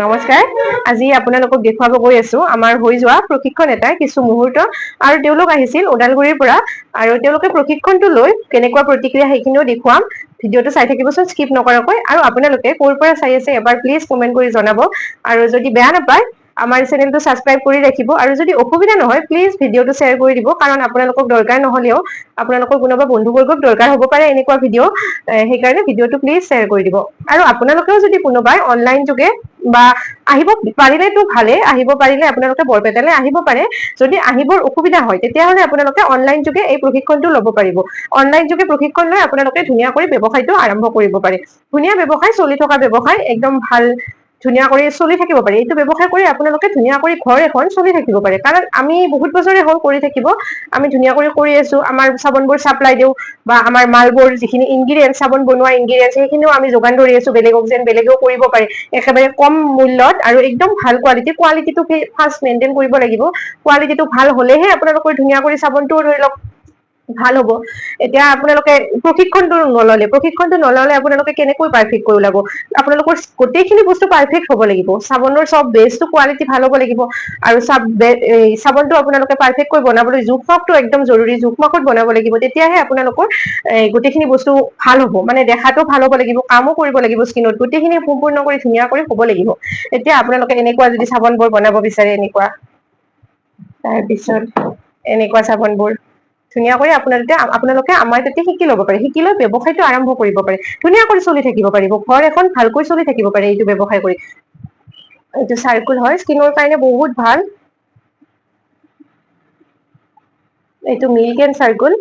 নমস্কাৰ। আজি আপোনালোকক দেখুৱাব গৈ আছো আমাৰ হৈ যোৱা প্ৰশিক্ষণ এটা কিছু মুহূৰ্ত আৰু তেওঁলোক আহিছিল ওদালগুৰিৰ পৰা আৰু তেওঁলোকে প্ৰশিক্ষণটো লৈ কেনেকুৱা প্ৰতিক্ৰিয়া, সেইখিনিও দেখুৱাম। ভিডিঅ'টো চাই থাকিবচোন স্কিপ নকৰাকৈ। আৰু আপোনালোকে ক'ৰ পৰা চাই আছে, এবাৰ প্লিজ কমেণ্ট কৰি জনাব। আৰু যদি বেয়া নাপায়, আমাৰ চেনেলটো ছাবস্ক্ৰাইব কৰি ৰাখিব। আৰু যদি অসুবিধা নহয়, প্লিজ ভিডিঅ'টো শ্বেয়াৰ কৰি দিব, কাৰণ আপোনালোকক দৰকাৰ নহ'লেও আপোনালোকৰ কোনোবা বন্ধুবৰ্গক দৰকাৰ হ'ব পাৰে এনেকুৱা ভিডিঅ'। সেইকাৰণে ভিডিঅ'টো প্লিজ শ্বেয়াৰ কৰি দিব। আৰু আপোনালোকেও যদি কোনোবাই অনলাইন যোগে বা আহিব পাৰিলেতো ভালে, আহিব পাৰিলে আপোনালোকে বৰপেটালৈ আহিব পাৰে। যদি আহিবৰ অসুবিধা হয়, তেতিয়াহ'লে আপোনালোকে অনলাইন যোগে এই প্ৰশিক্ষণটো ল'ব পাৰিব। অনলাইন যোগে প্ৰশিক্ষণ লৈ আপোনালোকে ধুনীয়া কৰি ব্যৱসায়টো আৰম্ভ কৰিব পাৰে। ধুনীয়া ব্যৱসায়, চলি থকা ব্যৱসায়, একদম ভাল, ধুনীয়া কৰি চলি থাকিব পাৰে। এইটো ব্যৱসায় কৰি আপোনালোকে ধুনীয়া কৰি ঘৰ এখন চলি থাকিব পাৰে, কাৰণ আমি বহুত বছৰে হ'ল কৰি থাকিব, আমি ধুনীয়া কৰি কৰি আছো। আমাৰ চাবোনবোৰ চাপ্লাই দিওঁ বা আমাৰ মালবোৰ, যিখিনি ইনগ্ৰিডিয়েণ্ট, চাবোন বনোৱা ইনগ্ৰিডিয়েণ্ট, সেইখিনিও আমি যোগান ধৰি আছো বেলেগক, যেন বেলেগেও কৰিব পাৰে একেবাৰে কম মূল্যত আৰু একদম ভাল কোৱালিটি। কোৱালিটিটো ফাৰ্ষ্ট মেইনটেইন কৰিব লাগিব। কোৱালিটিটো ভাল হলেহে আপোনালোকৰ ধুনীয়া কৰি চাবোনটোও ধৰি লওক ভাল হ'ব। এতিয়া আপোনালোকে প্ৰশিক্ষণটো নললে আপোনালোকে কেনেকৈ পাৰফেক্ট কৰি ওলাব? আপোনালোকৰ গোটেইখিনি বস্তু পাৰফেক্ট হ'ব লাগিব। চাবোনৰ চব বেচটো কোৱালিটি ভাল হ'ব লাগিব। আৰু এই চাবোনটো আপোনালোকে পাৰফেক্ট কৰি বনাবলৈ জোখ মাখটো একদম জৰুৰী। জোখ মাখত বনাব লাগিব, তেতিয়াহে আপোনালোকৰ এই গোটেইখিনি বস্তু ভাল হ'ব। মানে দেখাটো ভাল হ'ব লাগিব, কামো কৰিব লাগিব স্কিনত, গোটেইখিনি সম্পূৰ্ণ কৰি ধুনীয়া কৰি হ'ব লাগিব। এতিয়া আপোনালোকে এনেকুৱা যদি চাবোনবোৰ বনাব বিচাৰে, এনেকুৱা, তাৰপিছত এনেকুৱা চাবোনবোৰ ধুনীয়া কৰি আপোনালোকে আমাৰ তাতে শিকি ল'ব পাৰে। শিকি লৈ ব্যৱসায়টো আৰম্ভ কৰিব পাৰে, ধুনীয়া কৰি চলি থাকিব পাৰিব, ঘৰ এখন ভালকৈ চলি থাকিব পাৰে এইটো ব্যৱসায় কৰি। এইটো চাৰকুল হয়, স্কিনৰ কাৰণে বহুত ভাল। এইটো মিল্ক এণ্ড চাৰকুল।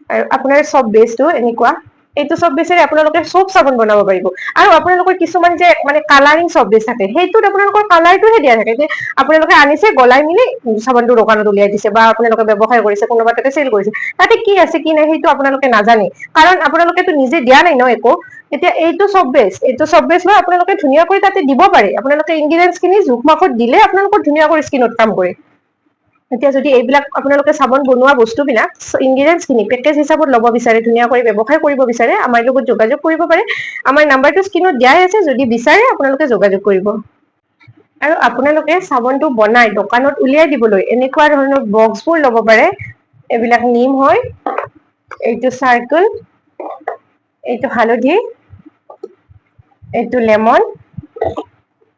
আৰু আপোনাৰ চব বেচটো এনেকুৱা। এইটো চব বেচেৰে আপোনালোকে চব চাবোন বনাব পাৰিব। আৰু আপোনালোকৰ কিছুমান যে মানে কালাৰিং চব বেচ থাকে, সেইটোত আপোনালোকৰ কালাৰটোহে দিয়া থাকে, যে আপোনালোকে আনিছে, গলাই মেলি চাবোনটো দোকানত উলিয়াই দিছে বা আপোনালোকে ব্যৱসায় কৰিছে, কোনোবা তাতে চেল কৰিছে। তাতে কি আছে কি নাই, সেইটো আপোনালোকে নাজানে, কাৰণ আপোনালোকেতো নিজে দিয়া নাই ন একো। এতিয়া এইটো চব বেচ লৈ আপোনালোকে ধুনীয়াকৈ তাতে দিব পাৰে। আপোনালোকে ইনগ্ৰিডিয়েণ্টছ খিনি জোখ মাখত দিলে আপোনালোকৰ ধুনীয়াকৈ স্কিনত কাম কৰে। এতিয়া যদি এইবিলাক আপোনালোকে চাবোন বনোৱা বস্তুবিলাক, ইনগ্ৰিডিয়েণ্টছ খিনি পেকেজ হিচাপত ল'ব বিচাৰে, ধুনীয়া কৰি ব্যৱসায় কৰিব বিচাৰে, আমাৰ লগত যোগাযোগ কৰিব পাৰে। আমাৰ নাম্বাৰটো স্ক্ৰীণত দিয়াই আছে। যদি বিচাৰে, আপোনালোকে যোগাযোগ কৰিব। আৰু আপোনালোকে চাবোনটো বনাই দোকানত উলিয়াই দিবলৈ এনেকুৱা ধৰণৰ বক্সবোৰ ল'ব পাৰে। এইবিলাক নিম হয়, এইটো চাৰকুল, এইটো হালধি, এইটো লেমন,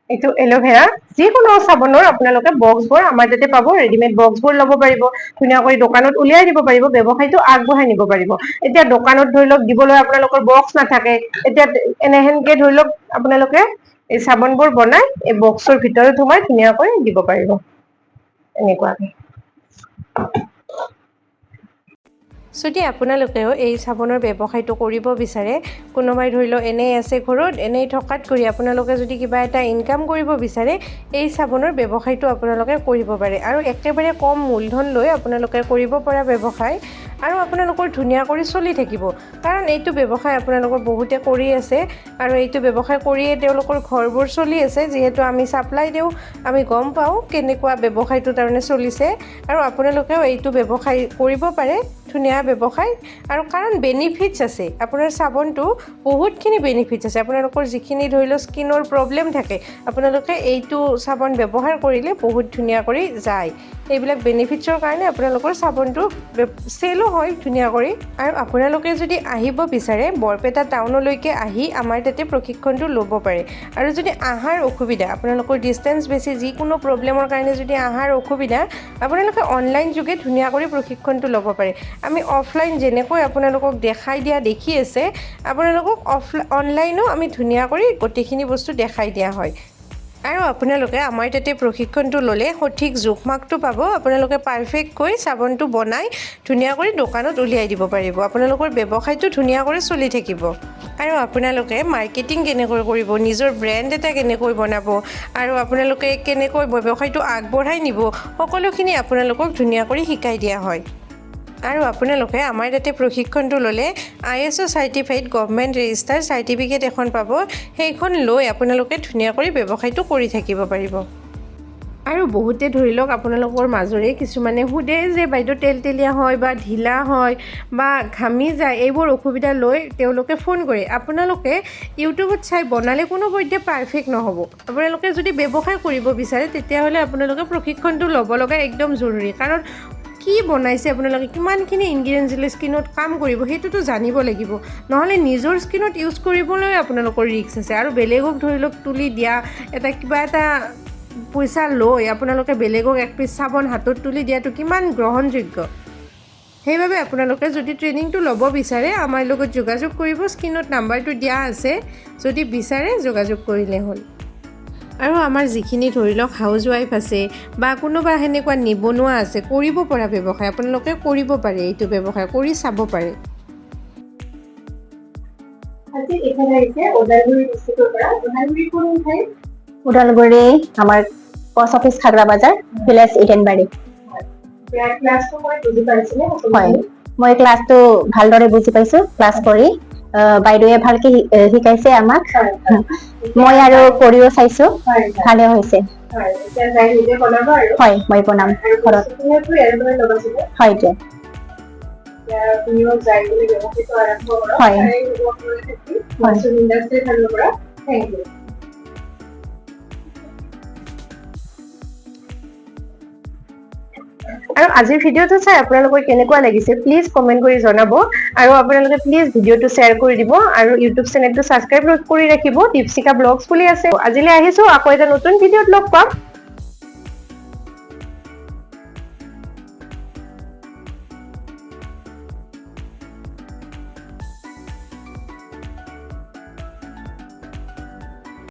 এইটো এল'ভেৰা। যিকোনো চাবোনৰ আপোনালোকে বক্সবোৰ আমাৰ তাতে পাব। ৰেডিমেড বক্সবোৰ ল'ব পাৰিব, ধুনীয়াকৈ দোকানত উলিয়াই দিব পাৰিব, ব্যৱসায়টো আগবঢ়াই নিব পাৰিব। এতিয়া দোকানত ধৰি লওক দিবলৈ আপোনালোকৰ বক্স নাথাকে। এতিয়া এনেহেনকে ধৰি লওক আপোনালোকে এই চাবোনবোৰ বনাই এই বক্সৰ ভিতৰত সোমাই ধুনীয়াকৈ দিব পাৰিব এনেকুৱাকে। যদি আপোনালোকেও এই চাবোনৰ ব্যৱসায়টো কৰিব বিচাৰে, কোনোবাই ধৰি লওক এনেই আছে ঘৰত, এনেই থকাত কৰি আপোনালোকে যদি কিবা এটা ইনকাম কৰিব বিচাৰে, এই চাবোনৰ ব্যৱসায়টো আপোনালোকে কৰিব পাৰে। আৰু একেবাৰে কম মূলধন লৈ আপোনালোকে কৰিব পৰা ব্যৱসায় আৰু আপোনালোকৰ ধুনীয়া কৰি চলি থাকিব, কাৰণ এইটো ব্যৱসায় আপোনালোকৰ বহুতে কৰি আছে আৰু এইটো ব্যৱসায় কৰিয়ে তেওঁলোকৰ ঘৰবোৰ চলি আছে। যিহেতু আমি ছাপ্লাই দিওঁ, আমি গম পাওঁ কেনেকুৱা ব্যৱসায়টো তাৰমানে চলিছে। আৰু আপোনালোকেও এইটো ব্যৱসায় কৰিব পাৰে, ধুনীয়া ব্যৱসায়। আৰু কাৰণ বেনিফিটছ আছে, আপোনাৰ চাবোনটো বহুতখিনি বেনিফিটছ আছে। আপোনালোকৰ যিখিনি ধৰি লওক স্কিনৰ প্ৰব্লেম থাকে, আপোনালোকে এইটো চাবোন ব্যৱহাৰ কৰিলে বহুত ধুনীয়া কৰি যায়। এইবিলাক বেনিফিটছৰ কাৰণে আপোনালোকৰ চাবোনটো চেলো হয় ধুনীয়া কৰি। আৰু আপোনালোকে যদি আহিব বিচাৰে, বৰপেটা টাউনলৈকে আহি আমাৰ তাতে প্ৰশিক্ষণটো ল'ব পাৰে। আৰু যদি অহাৰ অসুবিধা, আপোনালোকৰ ডিষ্টেঞ্চ বেছি, যিকোনো প্ৰব্লেমৰ কাৰণে যদি অহাৰ অসুবিধা, আপোনালোকে অনলাইন যোগে ধুনীয়া কৰি প্ৰশিক্ষণটো ল'ব পাৰে। আমি অফলাইন যেনেকৈ আপোনালোকক দেখাই দিয়া দেখি আছে, আপোনালোকক অনলাইনো আমি ধুনীয়া কৰি গোটেইখিনি বস্তু দেখাই দিয়া হয়। আৰু আপোনালোকে আমাৰ তাতে প্ৰশিক্ষণটো ল'লে সঠিক জোখ মাখটো পাব। আপোনালোকে পাৰফেক্টকৈ চাবোনটো বনাই ধুনীয়া কৰি দোকানত উলিয়াই দিব পাৰিব। আপোনালোকৰ ব্যৱসায়টো ধুনীয়া কৰি চলি থাকিব। আৰু আপোনালোকে মাৰ্কেটিং কেনেকৈ কৰিব, নিজৰ ব্ৰেণ্ড এটা কেনেকৈ বনাব আৰু আপোনালোকে কেনেকৈ ব্যৱসায়টো আগবঢ়াই নিব, সকলোখিনি আপোনালোকক ধুনীয়া কৰি শিকাই দিয়া হয়। আৰু আপোনালোকে আমাৰ তাতে প্ৰশিক্ষণটো ল'লে ISO certified, government register certificate এখন পাব। সেইখন লৈ আপোনালোকে ধুনীয়া কৰি ব্যৱসায়টো কৰি থাকিব পাৰিব। আৰু বহুতে ধৰি লওক আপোনালোকৰ মাজৰে কিছুমানে সোধে যে বাইদেউ তেলতেলীয়া হয় বা ঢিলা হয় বা ঘামি যায়, এইবোৰ অসুবিধা লৈ তেওঁলোকে ফোন কৰে। আপোনালোকে ইউটিউবত চাই বনালে কোনো পধ্যে পাৰফেক্ট নহ'ব। আপোনালোকে যদি ব্যৱসায় কৰিব বিচাৰে, তেতিয়াহ'লে আপোনালোকে প্ৰশিক্ষণটো ল'ব লগা একদম জৰুৰী। কাৰণ কি বনাইছে আপোনালোকে, কিমানখিনি ইনগ্ৰিডিয়েণ্টছ দিলে স্কিনত কাম কৰিব, সেইটোতো জানিব লাগিব। নহ'লে নিজৰ স্কিনত ইউজ কৰিবলৈ আপোনালোকৰ ৰিস্ক আছে। আৰু বেলেগক ধৰি লওক তুলি দিয়া এটা কিবা এটা পইচা লৈ আপোনালোকে বেলেগক এক পিচ চাবোন হাতত তুলি দিয়াটো কিমান গ্ৰহণযোগ্য? সেইবাবে আপোনালোকে যদি ট্ৰেইনিংটো ল'ব বিচাৰে, আমাৰ লগত যোগাযোগ কৰিব। স্ক্ৰীণত নাম্বাৰটো দিয়া আছে, যদি বিচাৰে যোগাযোগ কৰিলে হ'ল। আৰু আমাৰ যিখিনি ধৰি লওক হাউচ ৱাইফ আছে বা কোনোবা সেনেকুৱা নিবনুৱা আছে, কৰিব পৰা ব্যৱসায় আপোনালোকে কৰিব পাৰে। এইটো ব্যৱসায় কৰি চাব পাৰে। আজি এখানে আহিছে ওদালগুৰি ডিষ্ট্ৰিক্টৰ পৰা। ওদালগুৰি কোন ঠাই? ওদালগুৰি আমাৰ পষ্ট অফিচ, খাগৰা বাজাৰ, ভিলেজ ইডেনবাৰী। ক্লাছটো মই বুজি পাইছিলে? হয়, মই ক্লাছটো ভালদৰে বুজি পাইছো। ক্লাছ কৰি বাইদেৱে ভালকে শিকাইছে আমাক। মই আৰু কৰিও চাইছো, ভালে হৈছে। হয়, এতিয়া যাই নিজে বনাব আৰু? হয়, মই বনাম আৰু ঘৰত। বস্তুখিনিও ইয়াৰ পৰা ল'বা চাগে? হয় দিয়ক। এতিয়া তুমিও যাই কিনে ব্যৱসায়টো আৰম্ভ কৰা। হয়। তাৰে শুভকামনা থাকিল মাছৰুম ইণ্ডাষ্ট্ৰীৰ ফালৰ পৰা। Thank U. আৰু আজিৰ ভিডিঅ'টো চাই আপোনালোকৰ কেনেকুৱা লাগিছে, প্লিজ কমেণ্ট কৰি জনাব। আৰু আপোনালোকে প্লিজ ভিডিঅ'টো শ্বেয়াৰ কৰি দিব আৰু ইউটিউব চেনেলটো ছাবস্ক্ৰাইব কৰি ৰাখিব। দীপশিখা ব্লগছ বুলি আছে। আজিলৈ আহিছো, আকৌ এটা নতুন ভিডিঅ'ত লগ পাম।